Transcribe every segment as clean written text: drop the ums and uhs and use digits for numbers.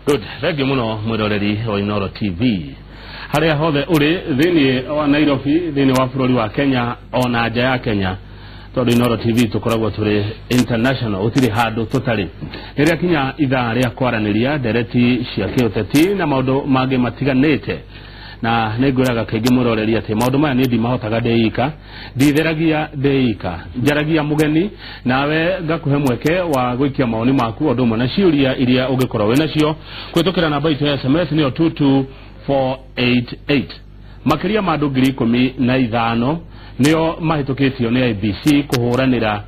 Good, thengiũ mũno mwĩroreri wa Inooro TV harĩa hothe ũrĩ thĩinĩ wa Nairobi, thĩinĩ wa bũrũri wa Kenya ona nja ya Kenya, tondũ Inooro TV tũkoragwo tũrĩ international, gũtirĩ handũ tũtarĩ. Rĩrĩa kinya ithaa rĩa kwaranĩria ndereti cia kĩũteti na maũndũ mangĩ matiganĩte, na nĩ ngwĩraga kaingĩ mwĩroreri atĩ maũndũ maya niĩ ndimahotaga ndĩ ika, nditheragia ndĩ ika, njaragia mũgeni nawe ngakũhe mweke wa gũikia mawoni maku o ũndũ ũmwe na ciũria iria ũngĩkorwo wĩ nacio kũhĩtũkĩra namba itũ ya SMS nĩyo 22488. Makĩria ma andũ 15,000 nĩo mahĩtũkĩtio nĩ IEBC kũhũranĩra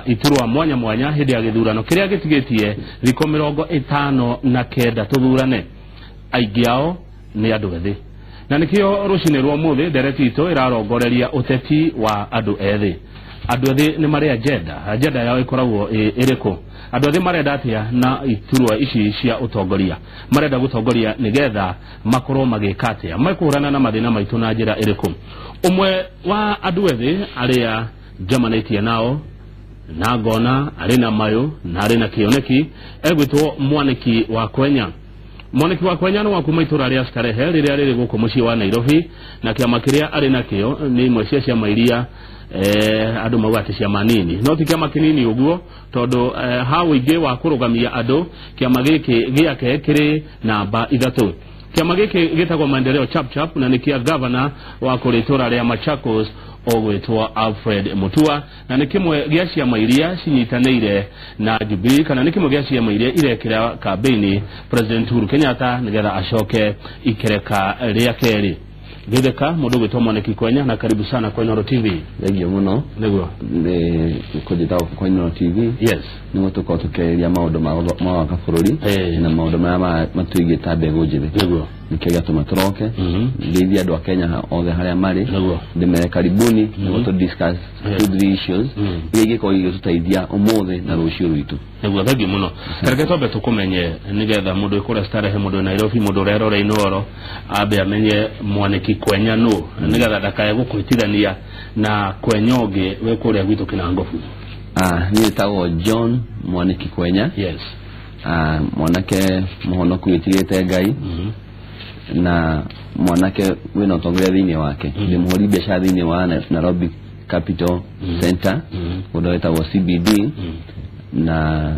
iturwa mwanya mwanya hĩndĩ ya gĩthurano kĩrĩa gĩtigĩtie thikũ 59 tũthurane. Aingĩ ao nĩ andũ ethĩ, na nĩkĩo rũcinĩ rwa ũmũthĩ ndereti itũ ĩrarongoreria ũteti wa andũ ethĩ. Andũ ethĩ nĩ marĩ agenda, agenda yao ĩkoragwo ĩrĩkũ? Andũ ethĩ marenda atĩa na iturwa ici cia ũtongoria? Marenda gũtongoria nĩgetha makorwo magĩka atĩa? Mekũhũrana na mathĩna maitũ na njĩra ĩrĩkũ? Ũmwe wa andũ ethĩ arĩa njamanĩtie nao na ngona arĩ na mayũ na arĩ na kĩoneki egwĩtwo Mwaniki wa Kwenya. Mwaniki wa Kwenya nĩ wa kuma itũra rĩa Starehe rĩrĩa rĩrĩ gũkũ mũciĩ wa Nairobi, na kĩama kĩrĩa arĩ nakĩo nĩ imwe cia ciama iria andũ mauga atĩ ciama nini, no ti kĩama kĩnini ũguo tondũ ha ũingĩ wa kũrũgamia andũ kĩama gĩkĩ gĩake kĩrĩ namba 3. Kĩama gĩkĩ gĩtagwo Maendeleo Chap Chap na nĩ kĩa gavana wa kũrĩ itũra rĩa Machakos ũgwĩtwo Alfred Mutua, na nĩ kĩmwe gĩa ciama iria cinyitanĩire na Jubilee, kana nĩ kĩmwe gĩa ciama iria irekĩra kambĩini President Uhuru Kenyatta nĩgetha acoke ikereka rĩa kerĩ. Githeka mũndũ ũgwĩtwo Mwaniki Kwenya, na karibu sana kwa Inooro TV. Thengiũ mũno. Nĩguo. Nĩ kũnjĩta gũkũ kwa Inooro TV. Yes. Nĩguo tũkorwo tũkĩarĩria maũndũ ma gwaka bũrũri na maũndũ marĩa matwĩgiĩ ta mbegũ njĩthĩ. Nĩguo. Nĩkĩo gĩatũma tũroke. Ngeithie andũ a Kenya othe harĩa marĩ. Nĩguo. Ndĩmere karibuni nĩguo tũ discuss 2-3 issues iria ingĩkorwo igĩtũteithia ũmũthĩ na rũciũ rwitũ. Nĩguo, thengiũ mũno. Tareke twambe tũkũmenye nĩgetha mũndũ wĩ kũrĩa Starehe, mũndũ wĩ Nairobi, mũndũ ũrerora Inooro ambe amenye Mwaniki Kwenya nũ, nĩgetha ndakae gũkũhĩtithania na Kwenya ũngĩ wĩ kũrĩa gwitũ Kĩnangobu. Niĩ njĩtagwo John Mwaniki Kwenya. Yes. Mwanake mũhonoku wĩtigĩte Ngai na mwanake wĩna ũtongoria thĩinĩ wake. Ndĩ mũhũri biacara thĩinĩ wa Nairobi Capital Center, kũndũ gwĩtagwo CBD, na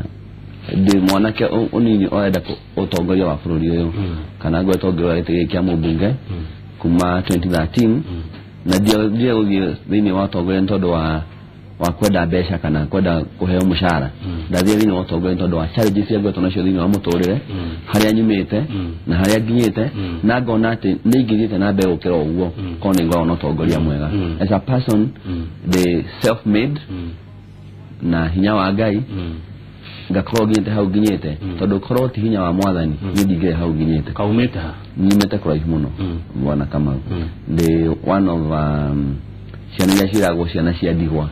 ndĩ mwanake ũnini ũrenda ũtongoria wa bũrũri ũyũ, kana ngoretwo ngĩrora gĩtĩ gĩkĩ kĩa mũmbunge kuma 2013, na ndiye gũthiĩ thĩinĩ wa ũtongoria nĩ tondũ wa kwenda mbeca kana kwenda kũheo mũcara. Ndathiĩ thĩinĩ wa ũtongoria nĩ tondũ wa challenges iria ngoretwo nacio thĩinĩ wa mũtũrĩre, harĩa nyumĩte na harĩa nginyĩte, na ngona atĩ nĩ ingĩthiĩte na mbere gũkĩra ũguo korwo nĩ ngoragwo na ũtongoria mwega. As a person, the self made na hinya wa Ngai ngakorwo nginyĩte hau nginyĩte, tondũ korwo ti hinya wa Mwathani niĩ ndingĩrĩ hau nginyĩte. Kaumĩte ha? Nyumĩte kũraihu mũno, Bwana Kamau. Ndĩ one of ciana iria ciĩragwo ciana cia ndigwa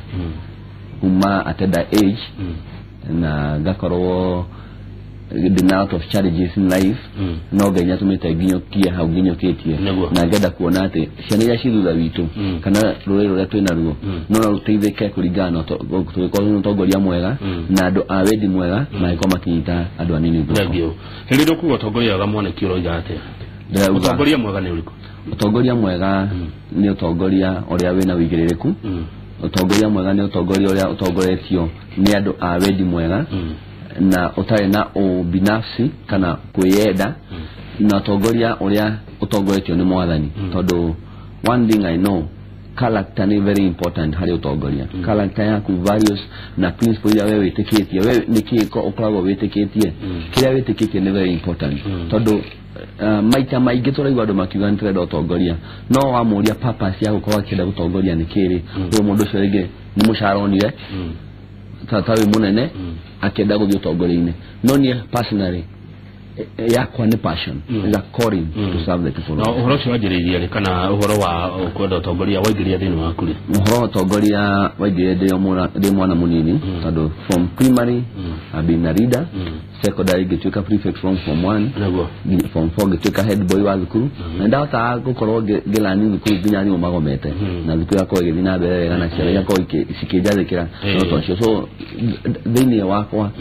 kuma at tender age, na ngakorwo ndĩ na lot of challenges in life, no Ngai nĩatũmĩte nginyũkie hau nginyũkĩtie, na ngenda kuona atĩ ciana iria ci thutha witũ kana rũrĩrĩ rũrĩa twĩ naruo no rũteithĩke kũringana na tũgĩkorwo na ũtongoria mwega na andũ a wendi mwega magĩkorwo makĩnyita andũ anini guoko. Thengiũ. Rĩrĩa ũkuga ũtongoria mwega, Mwaniki, ũroiga atĩa? Ũtongoria mwega nĩ ũrĩkũ? Ũtongoria mwega nĩ ũtongoria ũrĩa wĩna ũigĩrĩrĩku. Ũtongoria mwega nĩ ũtongoria ũrĩa ũtongoretio nĩ andũ a wendi mwega na ũtarĩ na ũbinafsi kana kwĩyenda, na ũtongoria ũrĩa ũtongoretio nĩ Mwathani. Tondũ one thing I know, character nĩ very important harĩ ũtongoria. Character yaku, values na principle iria we wĩtĩkĩtie, we nĩkĩ ũkoragwo wĩtĩkĩtie, kĩrĩa wĩtĩkĩtie nĩ very important. Tondũ maita maingĩ tũraigua andũ makiuga nĩ tũrenda ũtongoria, no wamũria purpose ya gũkorwo akĩenda gũtongoria nĩ kĩrĩ, ũyũ mũndũ ũcio rĩngĩ nĩ mũcara onire ta wĩ mũnene akĩenda gũthiĩ ũtongoria-inĩ. No niĩ personally yakwa nĩ passion, is a calling to serve the people. Na ũhoro ũcio wanjĩrĩirie rĩ, kana ũhoro wa kwenda ũtongoria waingĩria thĩinĩ waku rĩ? Ũhoro wa ũtongoria waingĩrire ndĩ mwana mũnini, tondũ from primary I've been a leader, secondary ngĩtuĩka prefect from form 1, Nĩguo. Form 4 ngĩtuĩka head boy wa thukuru, na ndahotaga gũkorwo ngĩlani thukuru nginya arimũ magomete, na thukuru yakwa ĩgĩthiĩ na mbere wega na ciana igakorwo cikĩnjathĩkĩra. No tondũ ũcio, so thĩinĩ wakwa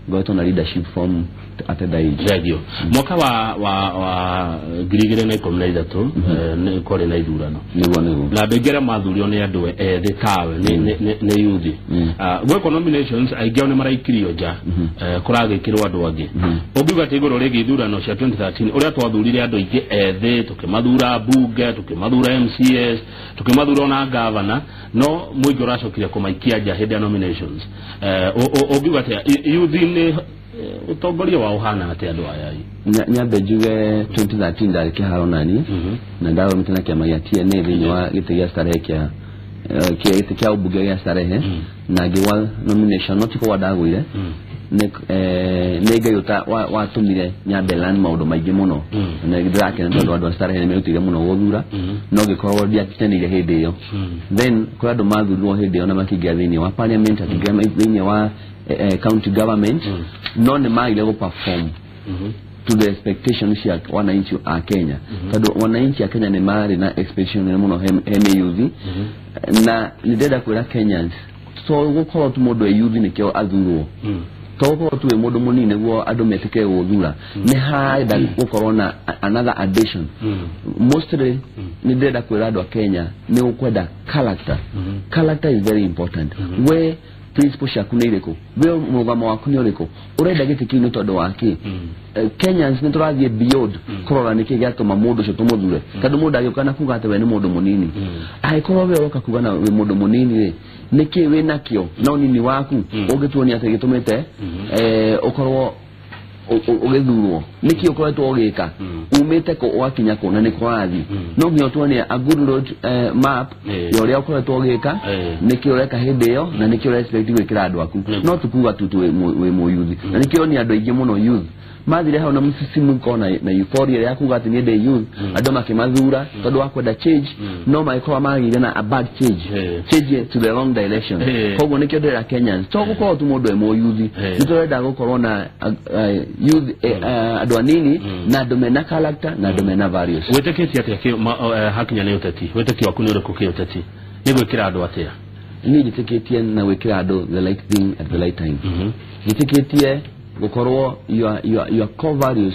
ngoretwo na leadership from at that age. Thengiũ. Thank you. Mwaka wa 2013 nĩ kwarĩ na ithurano. Niguo. Na andũ aingĩ arĩa mathurio nĩ andũ ethĩ tawe, nĩ youth. Gwekwo nominations, aingĩ ao nĩ maraikirio nja, kũragĩkĩrwo andũ angĩ. Ũngiuga atĩ igũrũ rĩgiĩ ithurano cia 2013, ũrĩa twathurire andũ aingĩ ethĩ, tũkĩmathura mbunge, tũkĩmathura MCAs, tũkĩmathura ona gavana, no mũingĩ ũracokire kũmaikia nja hĩndĩ ya nominations, ũngiuga atĩa youth-inĩ, ũtongoria wao ũhana atĩa andũ aya? Nyambe njuge 2013 ndarĩ kĩharo nani na ndarũmĩte na kĩama gĩa TNA thĩinĩ wa gĩtĩ gĩa Starehe kĩa gĩtĩ kĩa ũmbunge gĩa Starehe, na ngĩgwa nomination, no ti kũgwa ndagũire, nĩ Ngai watũmire nyambe learn maũndũ maingĩ mũno. Na ndĩrakena tondũ andũ a Starehe nĩ merutĩire mũno gũthura, no ngĩkorwo ndiakeneire hĩndĩ ĩyo. Then kũrĩ andũ mathurirwo hĩndĩ ĩyo na makĩingĩra thĩinĩ wa parliament, akĩingĩra thĩinĩ wa county government, no nĩ magire gũ perform to the expectation cia wananchi a Kenya, tondũ wananchi a Kenya nĩ marĩ na expectation nene mũno he youth. Na nĩ ndĩrenda kwĩra Kenyans, to gũkorwo tu mũndũ e youth nĩkĩo athurwo, to gũkorwo tu wĩ mũndũ mũnini nĩguo andũ metĩkĩre gũthura, nĩ harenda gũkorwo na another addition. Mostly nĩ ndĩrenda kwĩra andũ a Kenya nĩ gũkwenda character. Character is very important. We principle ciaku nĩ irĩkũ? We mũrũgamo waku nĩ ũrĩkũ? Ũrenda gĩtĩ kĩu nĩ tondũ wa kĩ? Kenyans nĩ tũrathiĩ beyond kũrora nĩkĩ gĩatũma mũndũ ũcio tũmũthure, tondũ mũndũ agĩũka na kuga atĩ we nĩ mũndũ mũnini, angĩkorwo we ũroka kuga na wĩ mũndũ mũnini rĩ, nĩkĩ wĩ nakĩo na ũnini waku ũngĩtuonia atĩ gĩtũmĩte ũkorwo ũgĩthurwo? Nĩkĩ ũkoretwo ũgĩka? Umĩte kũ ũgakinya kũ na nĩ kũrathiĩ? No nginya ũtuonie a good road map ya ũrĩa ũkoretwo ũgĩka, nĩkĩ ũreka hĩndĩ ĩyo na nĩkĩ ũra expect gwĩkĩra andũ aku, no tukuga tu wĩ mũyuthi. Na nĩkĩo ni andũ aingĩ mũno youth mathire hau na mũcisimuko na euphoria ya kuga atĩ niĩ ndĩ youth, andũ makĩmathura tondũ wa kwenda change, no magĩkorwo magĩire na a bad change, change to the wrong direction. Koguo nĩkĩo ndĩrera Kenyans, to gũkorwo tu mũndũ e mũyuthi, nĩ tũrenda gũkorwo na youth, andũ anini na andũ mena character na andũ mena values. Wĩtĩkĩtie atĩa hakinya nĩ ũteti? Wĩtĩkio waku nĩ ũrĩkũ kĩ ũteti? Nĩ gwĩkĩra andũ atĩa? Niĩ njĩtĩkĩtie na gwĩkĩra andũ the right thing at the right time. Njĩtĩkĩtie gũkorwo your core values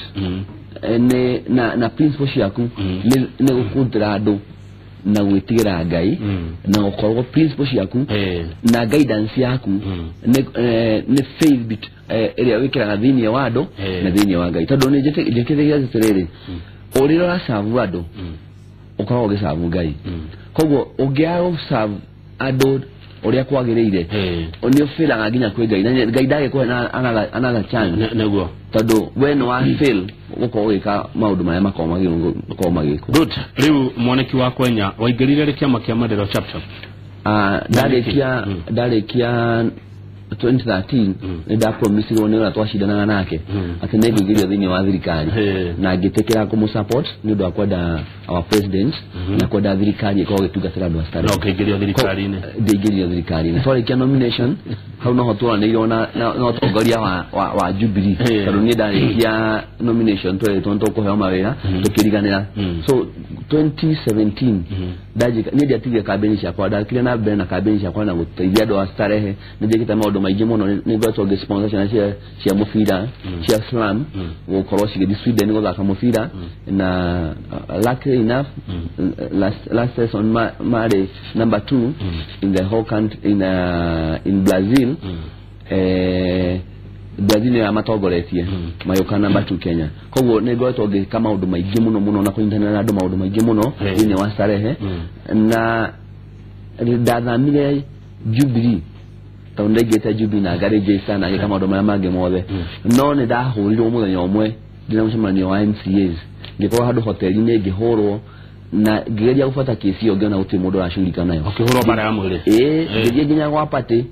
nĩ na principle ciaku nĩ gũkundĩra andũ na gwĩtigĩra Ngai na gũkorwo principle ciaku na guidance yaku nĩ faith ĩrĩa wĩkĩraga thĩinĩ wa andũ na thĩinĩ wa Ngai, tondũ nĩ njĩkĩrĩire atĩrĩrĩ, ũrĩa ũracabu andũ ũkoragwo ũgĩcabu Ngai. Koguo ũngĩaga gũcabu andũ ũrĩa kwagĩrĩire, nĩ ũbĩraga nginya kwĩ Ngai, na Ngai ndagĩkũhe na another chance, tondũ we nĩ wa fail gũkorwo ũgĩka maũndũ marĩa makoragwo magĩrĩirwo gũkorwo magĩkwo. Good. Rĩu mwaniki wa kwenya, waingĩrire rĩ kĩama kĩa Maendeleo Chap Chap? Ndarĩkia ndarĩkia 2013, nĩ ndapromisirwo nĩ ũrĩa twacindanaga nake atĩ nĩ ngũingĩrio thĩinĩ wa thirikari, na ngĩtĩkĩra kũmũ support nĩ ũndũ wa kwenda our president na kwenda thirikari ĩkorwo ĩgĩtungatĩra andũ a Starehe. Na ũkĩingĩrio thirikari-inĩ? Ndĩingĩrio thirikari-inĩ. Twarĩkia nomination, hau noho twaranĩirwo na ũtongoria wa Jubilee, tondũ niĩ ndarĩkia nomination twerĩtwo nĩ tũkũheo mawĩra, tũkĩriganĩra. So 2017 ndanjĩka, niĩ ndiatigire kambĩni ciakwa, ndakire na mbere na kambĩni ciakwa na gũteithia andũ a Starehe. Nĩ njĩkĩte maũndũ maingĩ mũno, nĩ ngoretwo ngĩ sponsor ciana cia mũbira cia slum gũkorwo cigĩthiĩ Sweden gũthaka mũbira, na luckily enough, last season marĩ number 2 in the whole country in Brazil. Brazil nĩyo yamatongoretie, magĩũka number 2 Kenya. Koguo nĩ ngoretwo ngĩka maũndũ maingĩ mũno mũno na kũnyitanĩra na andũ maũndũ maingĩ mũno thĩinĩ wa Starehe. Na ndathamire Jubilee tondũ ndaingĩte Jubilee na ngarĩnjĩca na ngĩka maũndũ marĩa mangĩ mothe, no nĩ ndahũrirwo mũthenya ũmwe ndĩna mũcemanio wa MCAs, ngĩkorwo handũ hoteli-inĩ, ngĩhũrwo na ngĩgeria gũbuata kĩsi ĩyo, ngĩona gũtirĩ mũndũ ũracugurika nayo. Ũkĩhũrwo mbara ya mwĩrĩ? Ĩĩ, ngĩthiĩ nginya gwa party,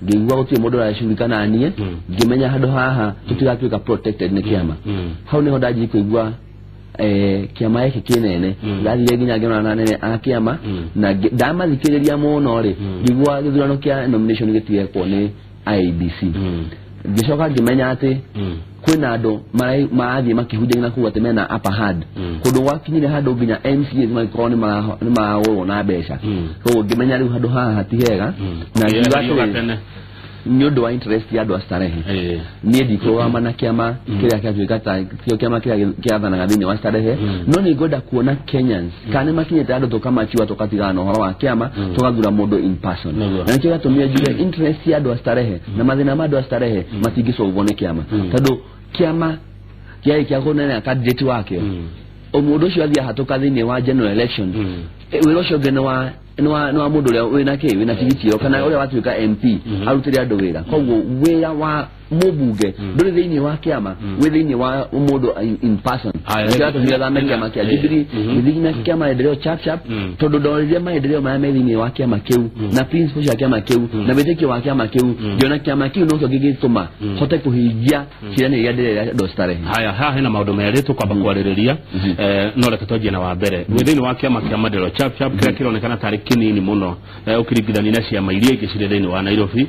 ngĩigua gũtirĩ mũndũ ũracugurika na niĩ. Ngĩmenya handũ haha tũtigatuĩka protected nĩ kĩama. Hau nĩho ndanjirie kũigua kĩama gĩkĩ kĩnene. Ndathire nginya ngĩonana na anene a kĩama, na ndamathikĩrĩria mũno rĩ, ngĩigua gĩthurano kĩa nomination gĩtigekwo nĩ IEBC. Ngĩcoka ngĩmenya atĩ kwĩna andũ marathiĩ makĩhunjagia na kuga atĩ mena upper hand. Kũndũ gwakinyire handũ nginya MCAs magĩkorwo nĩ maragũrwo na mbeca. Koguo ngĩmenya rĩu handũ haha hati hega, na ngiuga Ũkĩeherio atĩrĩrĩ, gatene. Nĩ ũndũ wa interest ya andũ a Starehe. Niĩ ndikũrũgama na kĩama kĩrĩa kĩatuĩka ta kĩo kĩama kĩrĩa kĩathanaga thĩinĩ wa Starehe, no nĩ ngwenda kuona Kenyans kana nĩ makinyĩte andũ tũkamachiwa tũkatigana na ũhoro wa kĩama, tũgathura mũndũ in person. Na nĩkĩo gĩatũmire njuge interest ya andũ a Starehe na mathĩna ma andũ a Starehe matingĩcogwo nĩ kĩama, tondũ kĩama kĩarĩ kĩa kũnene candidate wakĩo, mũndũ ũcio athiĩ ahatũka thĩinĩ wa general election, wĩra ũcio ũngĩ nĩ wa mũndũ ũrĩa wĩna kĩ wĩna tigiti ĩyo kana ũrĩa watuĩka MP arutĩre andũ wĩra. Koguo wĩra wa mũmbunge ndũrĩ thĩinĩ wa kĩama, wĩ thĩinĩ wa mũndũ in person. Nĩkĩo atũmire thame kĩama kĩa Jubilee gĩthiĩ na kĩa Maendeleo Chap Chap, tondũ ndorire maendeleo marĩa me thĩinĩ wa kĩama kĩu na principle cia kĩama kĩu na wĩtĩkio wa kĩama kĩu, ngĩona kĩama kĩu nokĩo gĩgĩtũma hote kũhingia ciĩranĩro iria ndĩrera andũ a Starehe. Haya, haha hena maũndũ merĩ tũkwamba kwarĩrĩria, no reke twanjie na wa mbere. Wĩ thĩinĩ wa kĩama kĩa Maendeleo Chap Chap kĩrĩa kĩronekana tarĩ kĩnini mũno ũkĩringithania na ciama iria ingĩ cirĩ thĩinĩ wa Nairobi,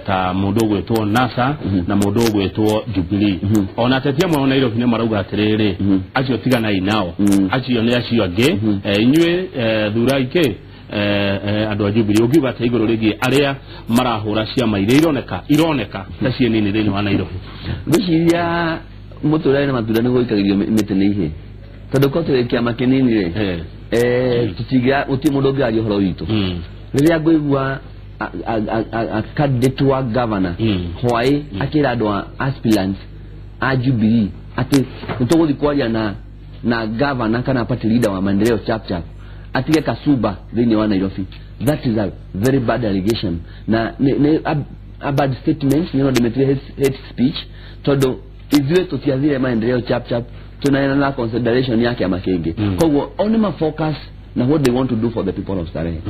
ta mũndũ ũgwĩtwo NASA na mũndũ ũgwĩtwo Jubilee. Ona ateti amwe a Nairobi nĩ marauga atĩrĩrĩ, acio tiganai nao, acio nĩ acio angĩ, inyuĩ thurai kĩ andũ a Jubilee. Ũngiuga atĩa igũrũ rĩgiĩ arĩa marahũra ciama iria ironeka ta ciĩ nini thĩinĩ wa Nairobi? Ngwĩciria mũtũrĩre na matunda nĩ gũikagĩrio mĩtĩ nĩ ihĩ, tondũ korwo tũrĩ kĩama kĩnini rĩ, tũtingĩra gũtirĩ mũndũ ũngĩaria ũhoro witũ. Rĩrĩa ngũigua a candidate wa governor hwaĩ akĩra andũ a aspirants a Jubilee atĩ nĩ tũgũthiĩ kwaria na governor kana party leader wa Maendeleo Chap Chap atige kasuba thĩinĩ wa Nairobi, that is a very bad allegation na nĩ a bad statement. Nĩ no ndĩmĩtire hate speech, tondũ ithuĩ tũtiathire Maendeleo Chap Chap tunaenda na consideration ya kĩama kĩngĩ. Koguo o nĩ ma focus na what they want to do for the people of Starehe.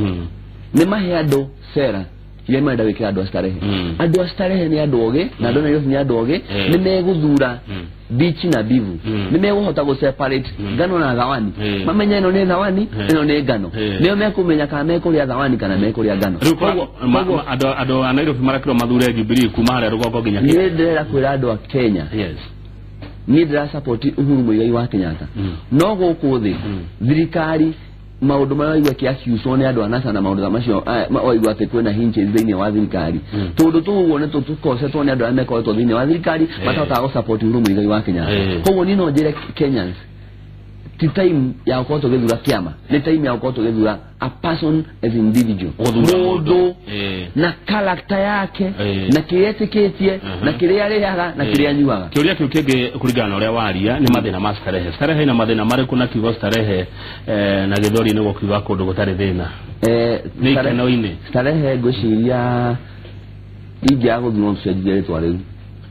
Nĩ mahe andũ sera iria marenda gwĩkĩra andũ a Starehe. Andũ a Starehe nĩ andũ ogĩ na andũ a Nairobi nĩ andũ ogĩ, nĩ megũthura mbichi na mbivu, nĩ megũhota gũ separate ngano na thawani, mamenye ĩno nĩ thawani, ĩno nĩ ngano, nĩo mekũmenya kana mekũrĩa thawani kana mekũrĩa ngano. Rĩu andũ a Nairobi marakĩrwo mathure Jubilee kuma harĩa rũgongo nginya Niĩ ndĩrenda kwĩra andũ a Kenya, niĩ ndĩra support Uhuru Muigai wa Kenyatta, no gũkũ thĩ thirikari maũndũ marĩa waigua kĩakiucwo nĩ andũ a NASA na maũndũ ta macio, waigua atĩ kwĩna hitches thĩinĩ wa thirikari, tũndũ tũu ũguo nĩ tũkosetwo nĩ andũ arĩa mekoretwo thĩinĩ wa thirikari matahotaga gũ support Uhuru Muigai wa Kenyatta. Koguo niĩ no njĩre Kenyans, ti time ya gũkorwo tũgĩthura kĩama, nĩ time ya gũkorwo tũgĩthura a person as individual. Gũthura mũndũ na character yake na kĩrĩa etĩkĩtie na kĩrĩa arĩaga na kĩrĩa anyuaga. Kĩũria kĩu kĩngĩ kũringana na ũrĩa waria nĩ mathĩna ma Starehe. Starehe ina mathĩna marĩkũ? Na kiugo Starehe na gĩthweri nĩ gũkiuga kũndũ gũtarĩ thĩna, nĩ ikeno-inĩ. Starehe ngwĩciria ingĩaga gũthurwo tũcenjie rĩtwa rĩu,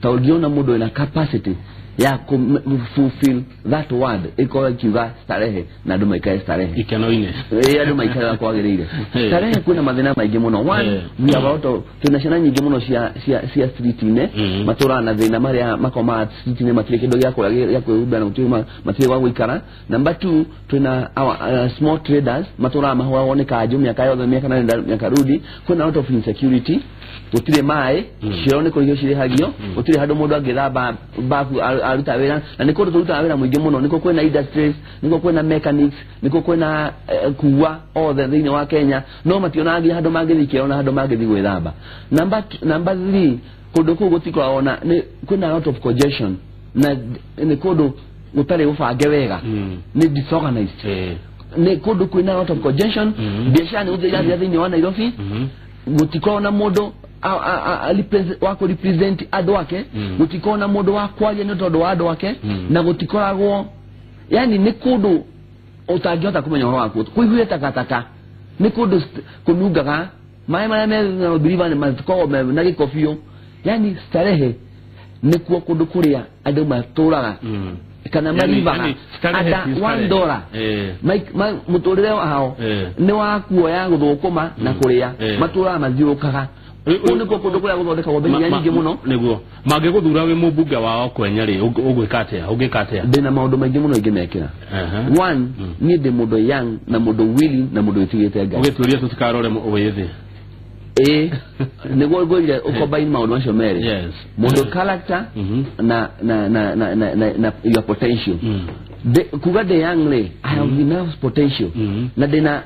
tondũ ndĩrona mũndũ wĩna capacity ya kũ fulfill that word ĩkorwo ĩkiuga Starehe na andũ maikare Starehe. Ikeno-inĩ. Ĩĩ, andũ maikare ũrĩa kwagĩrĩire. Starehe kwĩna mathĩna maingĩ mũno. One, we have a lot of, twĩna ciana nyingĩ mũno cia street-inĩ, matũraga na thĩna marĩa makomaga street-inĩ, matirĩ kĩndũ gĩa kũrĩa gĩa kwĩhumba na gũtirĩ matirĩ gwa gũikara. Number two, twĩna our small traders matũraga mahũragwo nĩ kanjũ mĩaka yothe, mĩaka na nenda mĩaka rudi. Kwĩna lot of insecurity, gũtirĩ maĩ, cioro nĩ kũrĩhio cirĩhagio, gũtirĩ handũ mũndũ angĩthamba bafu aruta wĩra, na nĩ kũndũ tũrutaga wĩra mũingĩ mũno. Nĩkuo kwĩna industries, nĩkuo kwĩna mechanics, nĩkuo kwĩna kuwa othe thĩinĩ wa Kenya, no mationaga nginya handũ mangĩthiĩ kĩoro na handũ mangĩthiĩ gwĩthamba. Number three, kũndũ kũu gũtikoragwo na nĩ kwĩna a lot of congestion na nĩ kũndũ gũtarĩ ũbange wega, nĩ disorganized, nĩ kũndũ kwĩna a lot of congestion. Biacara nĩ gũthiĩ irathira thĩinĩ wa Nairobi. Gũtikoragwo na mũndũ wa kũ represent andũ ake, gũtikoragwo na mũndũ wa kwaria nĩ tondũ wa andũ ake, na gũtikoragwo, yani nĩ kũndũ ũtangĩhota kũmenya ũhoro wakuo, kũihũire takataka, nĩ kũndũ kũnungaga maĩ marĩa me Nairobi River nĩ matikoragwo me na gĩko biũ. Yani Starehe nĩkuo kũndũ kũrĩa andũ matũraga kana marivaga Yani Starehe ata ti one Starehe. dollar. Mũtũrĩre wao nĩ wa kuoya gũthũkũma na kũrĩa, matũraga mathiũrũrũkaga. Kũu nĩkuo kũndũ kũrĩa gũthondekagwo mbeca iria nyingĩ mũno. Nĩguo mangĩgũthura wĩ mũmbunge wao kwenya rĩ, ũgwĩka atĩa? Ũngĩka atĩa? Ndĩna maũndũ maingĩ mũno ingĩmekĩra. One, niĩ ndĩ mũndũ young na mũndũ willing na mũndũ wĩtigĩte Ngai. Ũgĩtuĩria tũtikarore wĩthĩ. Ĩĩ, nĩguo ngwĩrire ũcombine maũndũ macio merĩ, mũndũ character na your potential. Kuga ndĩ young rĩ, I have enough potential na ndĩna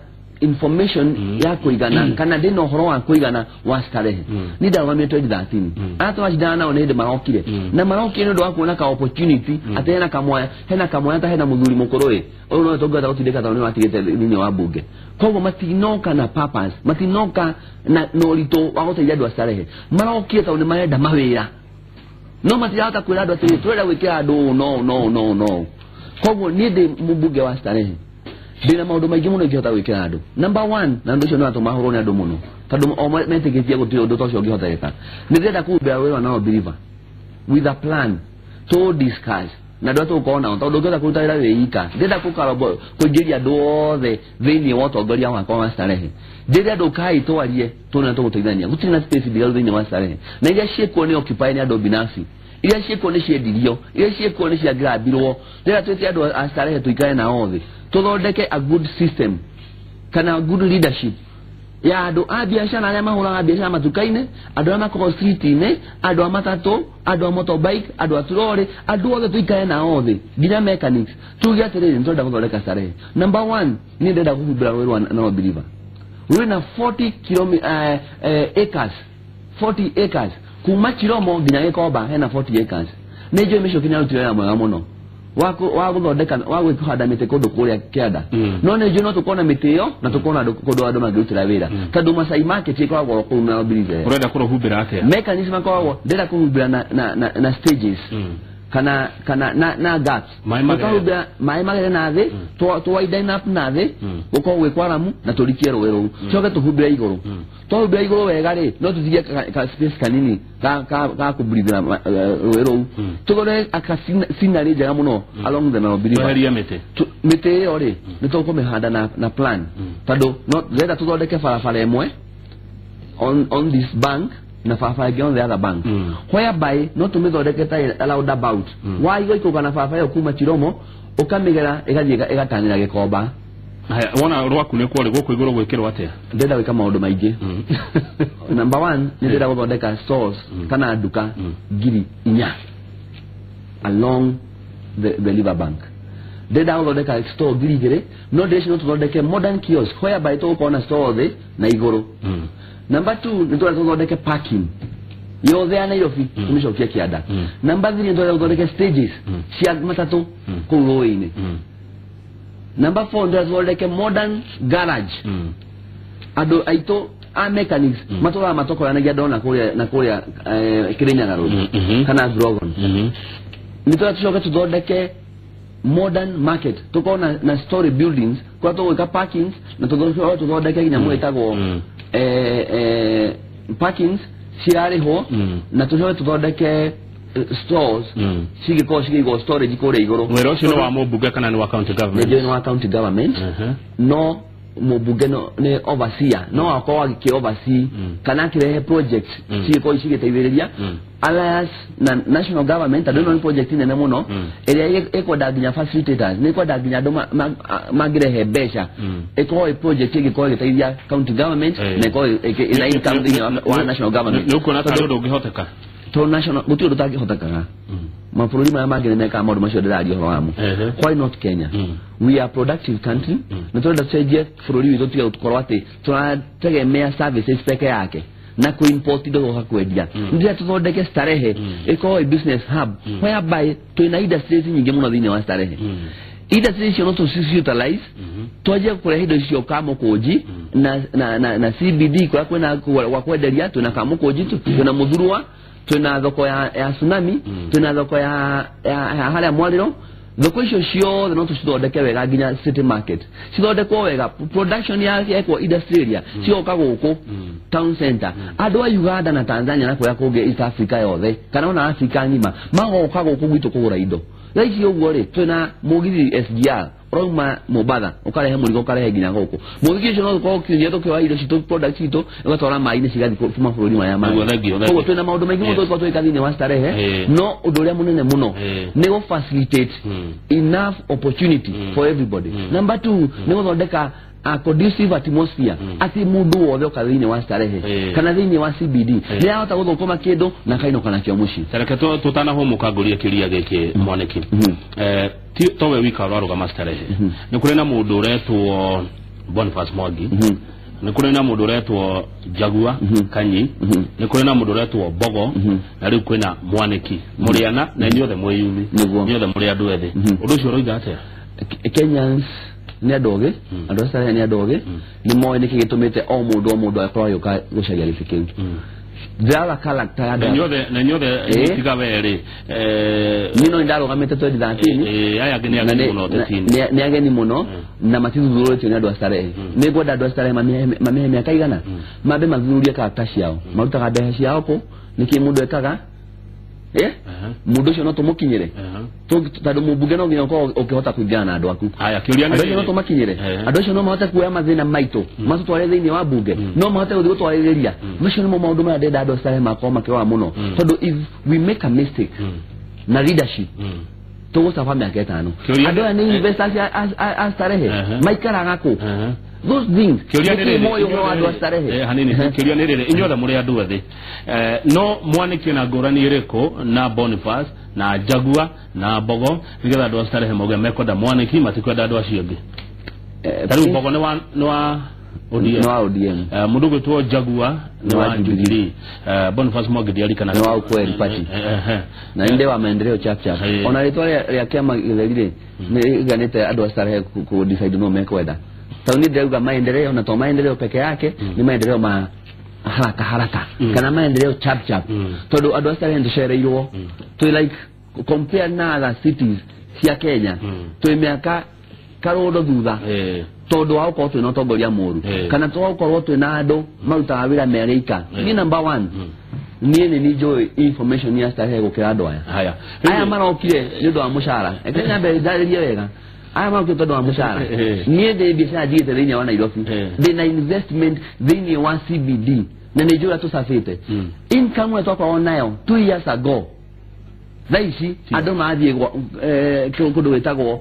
information ya kuigana kana ndina uhoro wa kuigana wa Starehe. Ni ndarũgamire 2013 arĩa twacindana nao nĩ hĩndĩ marokire na marokire nĩ ũndũ wa kuona ka opportunity atĩ hena kamwanya, hena kamwanya ta hena mũthuri mũkũrũ ĩ ũyũ no tũngĩhota gũtindĩka tondũ nĩ watigĩte thĩinĩ wa bunge. Koguo matinoka na purpose, matinoka na ũritũ wa gũteithia andũ a Starehe, marokire tondũ nĩ marenda mawĩra no matirahota kwĩra andũ atĩrĩ tũrenda gwĩkĩra andũ no no no no. Koguo niĩ ndĩ mũmbunge wa Starehe ndĩna maũndũ maingĩ mũno ingĩhota gwĩkĩra andũ. Number one, na ũndũ ũcio nĩ watũma hũrwo nĩ andũ mũno tondũ o metĩkĩtie gũtirĩ ũndũ ta ũcio ũngĩhotekeka, nĩ ndĩrenda kũhumbĩra wĩra wa Nairobi River with a plan to discuss na andũ arĩa tũgũkorwo nao tondũ ndũngĩhota kũruta wĩra wĩ ika. Ndĩrenda kũingĩria andũ othe thĩinĩ wa ũtongoria wakwa wa Starehe. Ndĩrenda ũkai twarie tuone na tũgũteithania. Gũtirĩ na space ndigaru thĩinĩ wa Starehe na iria ciĩkuo nĩ occupy nĩ andũ binafsi, iria ciĩkuo nĩ ciendirio, iria ciĩkuo nĩ ciangirambirwo. Ndĩrenda twĩte andũ a Starehe tũikare nao thĩ tũthondeke a good system kana good leadership ya andũ a biacara arĩa mahũraga biacara matuka-inĩ, andũ arĩa makoragwo street-inĩ, andũ a matatũ, andũ a motorbike, andũ a turori, andũ othe tũikare nao thĩ nginya mechanics tuge atĩrĩrĩ nĩ tũrenda gũthondeka Starehe. Number one, niĩ ndĩrenda kũhumbĩra rũĩ rwa Nairobi River rwĩna 40 acres, 40 acres kuma Chiromo nginya Gĩkomba hena 40 acres. Nĩ njũĩ Mĩcũkĩ nĩ arutire wĩra mwega mũno wa gũthondeka wa kũhanda mĩtĩ kũndũ kũrĩa kĩanda, no nĩ njũĩ no tũkona mĩtĩ ĩyo na tũkona kũndũ andũ mangĩrutĩra wĩra tondũ Masai Market ĩkoragwo kũu Nairobi River. Ũrenda kũrũhumbĩra atĩa? Mechanism makoragwo ndĩrenda kũhumbĩra na stages kana kana na gaps, tũkahumbĩra maĩ magere na thĩ, tũ widen up na thĩ gũkorwo gwĩ kwaramu na tũrikie rũĩ rũu, coke tũhumbĩre igũrũ. Twahumbĩra igũrũ wega rĩ, no tũtigie ka space kanini ga kũbreathe rũĩ rũu, tũthondeke ka scenery njega mũno along the Nairobi River. Tweherie mĩtĩ. Mĩtĩ ĩyo rĩ nĩ tũkũmĩhanda na plan tondũ no ndĩrenda tũthondeke barabara ĩmwe on this bank na barabara ĩngĩ on the other bank, whereby no tũmĩthondeke ta roundabout waiga ikũga na barabara ĩyo kuma Chiromo ũkamĩgera ĩgathiĩ ĩgatanĩra Gĩkomba. Haya, wona rwaku nĩ kuo rĩ gũkũ igũrũ gwĩkĩrwo atĩa? Ndĩrenda gwĩka maũndũ maingĩ. Number one, nĩ ndĩrenda gũthondeka stores kana nduka 4,000 along the river bank. Ndĩrenda gũthondeka store 2,000 no ndĩreci no tũthondeke modern kiosk whereby tũgũkorwo na store thĩ na igũrũ. Number two, nĩ tũrenda tũthondeke parking yothe ya Nairobi tũmĩcokie kĩanda. Number three, nĩ tũrenda tũthondeke stages cia matatũ kũu rũĩ-inĩ. Number four, nĩ tũrenda tũthondeke modern garage. Andũ aitũ a mechanics matũraga matokoranagia ndona kũrĩa na kũrĩa Kirinyaga Road kana Grogon. Nĩ tũrenda tũcoke tũthondeke modern market, tũkorwo na story buildings kũrĩa tũgwĩka parkings na tũthondeke nginya ĩtagwo parkings cirarĩhwo na tũcoke tũthondeke stores cigĩkorwo cigĩigwo storage kũrĩa igũrũ. Wĩra ũcio nĩ wa mũmbunge kana nĩ wa county government? Nĩ wa county government, no mũmbunge nĩ overseer, no akorwo agĩkĩ oversee kana akĩrehe project cigĩkorwo cigĩteithĩrĩria alliance na national government tondũ ĩno nĩ project nene mũno ĩrĩa ĩkwenda nginya facilitators, nĩ ĩkwenda nginya andũ mangĩrehe mbeca, ĩkorwo ĩ project ĩngĩkorwo ĩgĩteithia county government na ĩkorwo ĩna income thĩinĩ wa national government. Nĩ ũkuona ta ũndũ ũngĩhoteka? Tondũ national gũtirĩ ũndũ ũtangĩhotekaga. Mabũrũri marĩa mangĩ nĩ mekaga maũndũ macio ndĩraria ũhoro wamo. Why not Kenya? We are productive country na tũrenda tũcenjie bũrũri witũ tige gũkorwo atĩ tũrategemea services peke yake na kũ-import indo gũka kwendia. Ndĩrenda tũthondeke Starehe ĩkorwo ĩ business hub whereby twĩna industries nyingĩ mũno thĩinĩ wa Starehe. Industries icio no tũci-utilize twanjie kũrehe indo icio Kamũkũnji na CBD kũrĩa kwĩna gwa kwenderia, twĩna Kamũkũnji, twĩna Mũthurwa, twĩna thoko ya Tsunami, twĩna thoko ya harĩa Mwarĩro. Thoko icio ciothe no tũcithondeke wega nginya city market cithondekwo wega, production yekwo industry area cigoka gũkũ town center. Andũ a Uganda na Tanzania na kũrĩa kũngĩ East Africa yothe kana ona Africa ng'ima magoka gũkũ gwitũ kũgũra indo. Thaa ici ũguo rĩ twĩna mũgithi SGR ũrauma Mombatha ũkarehe mũrigo ũkarehe nginya gũkũ. Mũgithi ũcio no ũkorwo ũkinyia tũkĩoya indo citũ product citũ ũgatwara maĩ-inĩ cigathiĩ mabũrũri marĩa mangĩ. Koguo twĩna maũndũ maingĩ mũno tũgĩkorwo tũgĩka thĩinĩ wa Starehe, no ũndũ ũrĩa mũnene mũno nĩ gũ facilitate enough opportunity for everybody. Number two, nĩ gũthondeka a conducive atmosphere ati mundu wothe oka thiini wa Starehe kana thiini wa CBD ni ahota guthukuma kindu na kainoka nakio mucii. Tareke tutanahumuka ngurie kiuria giki Mwaniki, towe wika urarugama Starehe ni kuri na mundu uretwo Boniface Mwangi, nĩ kũrĩ na mũndũ ũretwo Jagua Kanyi, nĩ kũrĩ na mũndũ ũretwo Mbogo, na rĩu kwĩna Mwaniki mũrĩana, na inyuothe mwĩyumi, inyuothe mũrĩ andũ ethĩ. Ũndũ ũcio ũroiga atĩa? Kenyans nĩ andũ ogĩ, andũ a Starehe nĩ andũ ogĩ, nĩ moĩ nĩkĩ gĩtũmĩte o mũndũ akorwo agĩũka gũcaria gĩtĩ kĩu. Ndĩrarora character ya na inyuothe, na inyuothe tiga werĩ, niĩ no nĩndarũgamĩte 2013. Aya angĩ nĩ ageni mũno ũteti-inĩ. Nĩ ageni mũno na matithuthurĩtio nĩ andũ a Starehe. Nĩ ngwenda andũ a Starehe mamĩhe mĩaka igana, mambe mathuthurie character ciao, marutaga mbeca ciao kũ, nĩkĩ mũndũ ekaga, mũndũ ũcio no tũmũkinyĩre, tondũ mũmbunge no nginya ũkorwo ũkĩhota kũingĩra na andũ aku. Andũ acio no tũmakinyĩre, andũ acio no mahote kuoya mathĩna maitũ matũtware thĩinĩ wa mbunge, no mahote gũthiĩ gũtwarĩrĩria. Macio nĩmo maũndũ marĩa ndĩrenda andũ a Starehe makorwo makĩrora mũno, tondũ if we make a mistake na leadership, tũgũcaba mĩaka 5. Andũ aya nĩ investors a Starehe, maikaraga kũ? Those things nĩ moyo wa andũ a Starehe. Hanini, kĩũria nĩ rĩrĩ, inyuothe mũrĩ andũ ethĩ, no Mwaniki na ngũrani ĩrĩkũ na Boniface na Jagua na Mbogo, nĩgetha andũ a Starehe mauge mekwenda Mwaniki, matikwenda andũ acio angĩ? Ta rĩu Mbogo nĩ wa ODM, nĩ wa ODM. Mũndũ ũgwĩtwo Jagua nĩ wa Jubilee, Boniface Mwangi ndiarikana nĩ wa Ukweli Party, na nĩ wa Maendeleo Chap Chap. Ona rĩtwa rĩa kĩama gĩtheri rĩ, nĩ ĩganĩte andũ a Starehe kũ decide no mekwenda. Tondũ niĩ ndĩrauga maendeleo, na to maendeleo peke yake, nĩ maendeleo ma haraka haraka kana maendeleo chap chap, tondũ andũ a Starehe nĩtũcereirwo, twĩ like compare na other cities cia Kenya, twĩ mĩaka karũndo thutha, tondũ wa gũkorwo twĩna ũtongoria mũru, kana twa gũkorwo twĩna andũ marutaga wĩra merĩ ika. Niĩ number 1, niĩ nĩ njũĩ information ya Starehe gũkĩra andũ aya. Aya marokire nĩ ũndũ wa mũcara. Reke nyambe ndarĩrie wega. Aya marokire tondũ wa mũcara. Niĩ ndĩ biacara njigĩte thĩinĩ wa Nairobi, ndĩna investment thĩinĩ wa CBD, na nĩ njũĩ ũrĩa tũcabĩte. Income ĩrĩa twakoragwo nayo 2 years ago, thaa ici andũ marathiĩ kũndũ gwĩtagwo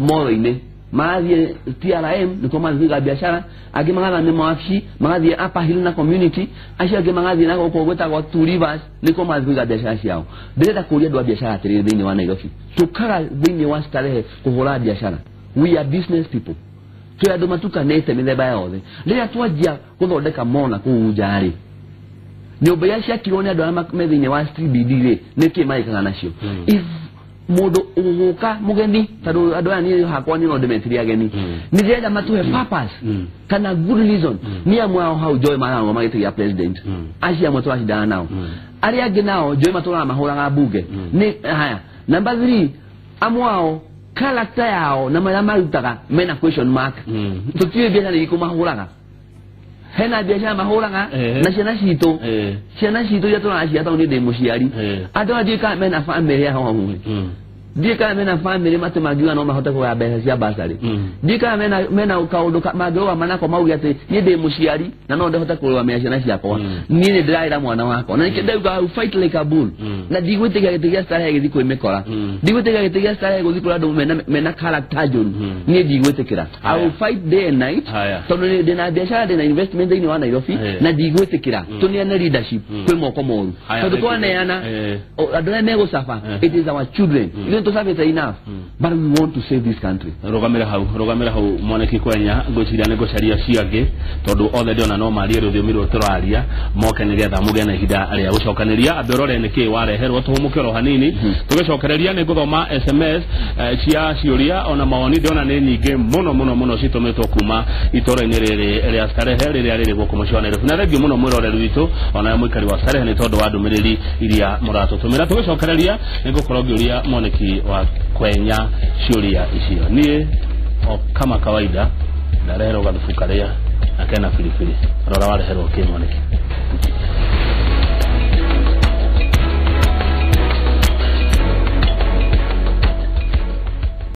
mall-inĩ, marathiĩ TRM nĩkuo marathiĩ kũiga biacara, angĩ magathamia mawabici magathiĩ Upper Hill na community, acio angĩ magathiĩ na gũkũ gwĩtagwo Two Rivers nĩkuo marathiĩ kũiga biacara ciao. Ndĩrenda kũria andũ a biacara atĩrĩrĩ thĩinĩ wa Nairobi, tũkaga thĩinĩ wa Starehe kũhũra biacara, we are business people, twĩ andũ matukanĩte mĩthemba yothe. Rĩrĩa twanjia gũthondeka mona kũu nja rĩ, nyũmba iria ciakirwo nĩ andũ arĩa me thĩinĩ wa CBD rĩ, nĩkĩ marĩkaga nacio? If mũndũ ũgũka mũgeni, tondũ andũ aya niĩ hakwa niĩ no ndĩmetirie ageni, nĩ ndĩrenda matũhe purpose kana good reason. Niĩ amwe ao hau njũĩ mararũgama gĩtĩ gĩa president, acio amwe tũracindana nao, arĩa angĩ nao njũĩ matũraga mahũraga mbunge. Nĩ haya, number 3, amwe ao character yao na marĩa marutaga mena question mark. Tũtiũĩ biacara irĩkũ mahũraga, hena biacara mahũraga na ciana citũ, ciana citũ iria tũraciara, tondũ niĩ ndĩ mũciari, andũ aya ndiũĩ kana mena famĩlĩ yao hakuhĩ, ndiũĩ kana mena famĩlĩ matĩ mangiuga no mahote kũgaya mbeca cia bursary, ndiũĩ kana mena kaũndũ mangĩrũgama nako mauge atĩ niĩ ndĩ mũciari na no ndĩhote kũrũgamĩrĩra ciana ciakwa. Niĩ nĩ ndĩrarĩra mwana wakwa, na nĩkĩo ndauga I will fight like a bull, na ndigwĩtĩkĩra gĩtĩ gĩa Starehe gĩthiĩ kwĩ mĩkora, ndigwĩtĩkĩra gĩtĩ gĩa Starehe gũthiĩ kũrĩ andũ mena character njũru. Niĩ ndigwĩtĩkĩra, I will fight day and night, tondũ ndĩna biacara, ndĩna investment thĩinĩ wa Nairobi, na ndigwĩtĩkĩra tũneane leadership kwĩ moko moru, tondũ twaneana andũ arĩa megũcaba, it is our children. Ithuĩ tũcabĩte enough, but we want to save this country. Rũgamĩra hau Mwaniki Kwenya, ngwĩciria nĩ ngũcaria acio angĩ, tondũ othe ndĩrona no marie rũthiomi rũrũ tũraria, moke nĩgetha mũgĩe na ihinda rĩa gũcokanĩria. Ambe ũrore nĩkĩĩ wareherwo, tũhũmũke oro hanini. Tũgĩcokereria nĩ ngũthoma SMS cia ciũria ona mawoni, ndĩrona nĩ nyingĩ mũno mũno mũno citũmĩtwo kuma itũũra-inĩ rĩrĩ rĩa Starehe rĩrĩa rĩrĩ gũkũ mũciĩ wa Nairobi. Na thengiũ mũno mwĩroreri witũ ona mũikari wa Starehe nĩ tondũ wa ndũmĩrĩri iria mũratũtũmĩra. Tũgĩcokereria nĩ ngũkorwo ngĩũria Mwaniki wa Kwenya ciũria icio. Niĩ o kama kawaida ndareherwo gathubu karĩa na kena biribiri. Rora wareherwo kĩ Mwaniki?